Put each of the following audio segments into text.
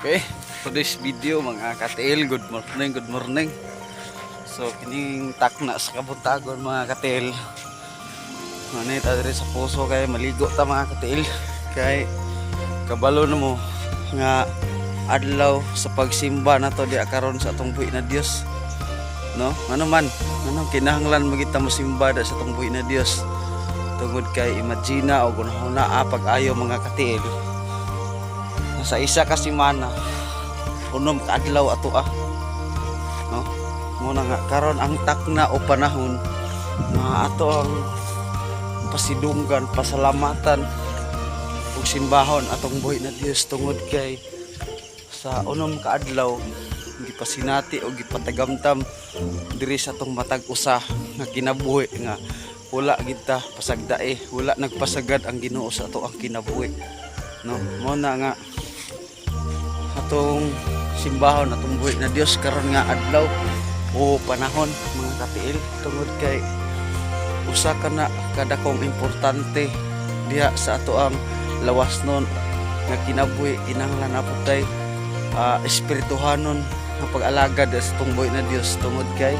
Okay, for this video, mga katiil, good morning, good morning. So kining takna sa kabuntagon, mga katiil. Ano ta diri sa puso kay maligo ta, mga katiil. Kay kabalo na mo nga adlaw sa pagsimba na to diha karon sa atong buhi na Dios. No? Ano man, ano kinahanglan magita mosimba da sa atong buhi na Dios. Tungod kay imagine o gunahuna pag-ayo, mga katiil, sa isa ka semana, 6 ka adlaw ato ah, no? Muna nga karon ang takna o panahon nga ato ang pasidunggan, pasalamatan ug simbahon atong buhi na Dios tungod kay sa 6 ka adlaw gipasinati o gipatagamtam diri sa atong matag usa nga kinabuhi nga wala kita pasagdae, wala nagpasagad ang Ginoo sa ato ang kinabuhi, no? Mo na nga atong simbahon atong buhi na Dios karon nga adlaw o panahon, mga katiil, tungod kay usa ka na kadakong importante diha sa ato ang lawas nun nga kinabuhi. Kinahanglan na tay espirituhanon nga pag-alagad sa atong buhi na Dios tungod kay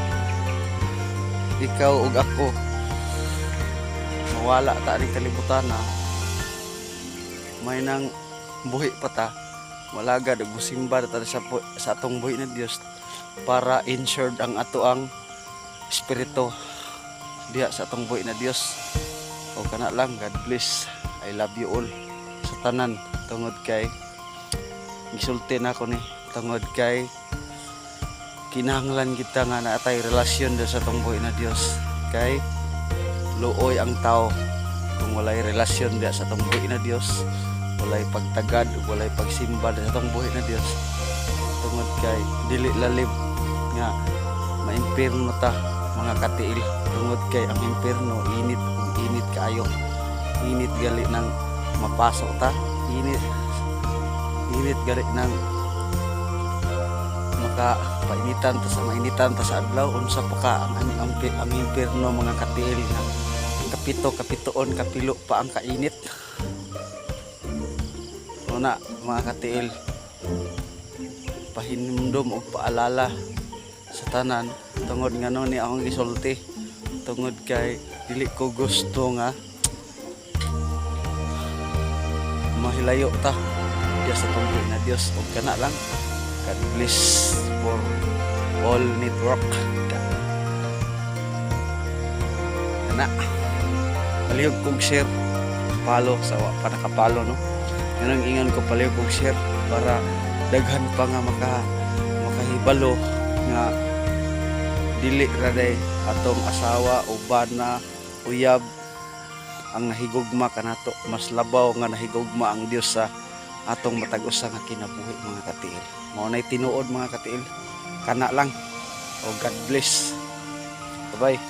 ikaw ug ako, mawala ta aning kalibutan na may nang buhi pa ta, malagad ug musimba ta sa atong buhi na Dios para insured ang ato ang espiritu diha sa atong buhi na Dios. O kana lang, God bless, I love you all sa tanan tungod kay gisulti na ako ni tungod kay kinahanglan kita nga naatay relasyon sa atong buhi na Dios kay luoy ang tao kung walay relasyon diha sa atong buhi na Dios, walay pagtagad ug walay pagsimba sa atong buhi na Dios tungod kay dili lalib nga maimpirno ta, mga katiil, tungod kay ang impirno init ug init kaayo, init gali nang mapasok ta, init init gali nang maka painitan ta sa mainitan ta sa adlaw. Unsa pa ka ang impirno, mga katiil, nga kapito, kapitoon, kapilo pa ang kainit. Una, mga katiil, pahinumdum og paalala sa tanan tungod nga ni akong gisulti tungod kay dili ko gusto nga mahilayo ta diya sa tungod na Dios. Og kana lang, God bless for all network. Kana, palihog kog share, follow sa wa pa naka-follow, no? Yan ang ingon ko, palihog kog share para daghan pa nga makahibalo nga dili ra day atong asawa o bana, uyab ang nahigugma kanato. Mas labaw nga nahigugma ang Dios sa atong matag usa nga kinabuhi, mga katiil. Mao nay tinuod, mga katiil. Kana lang o God bless, bye bye.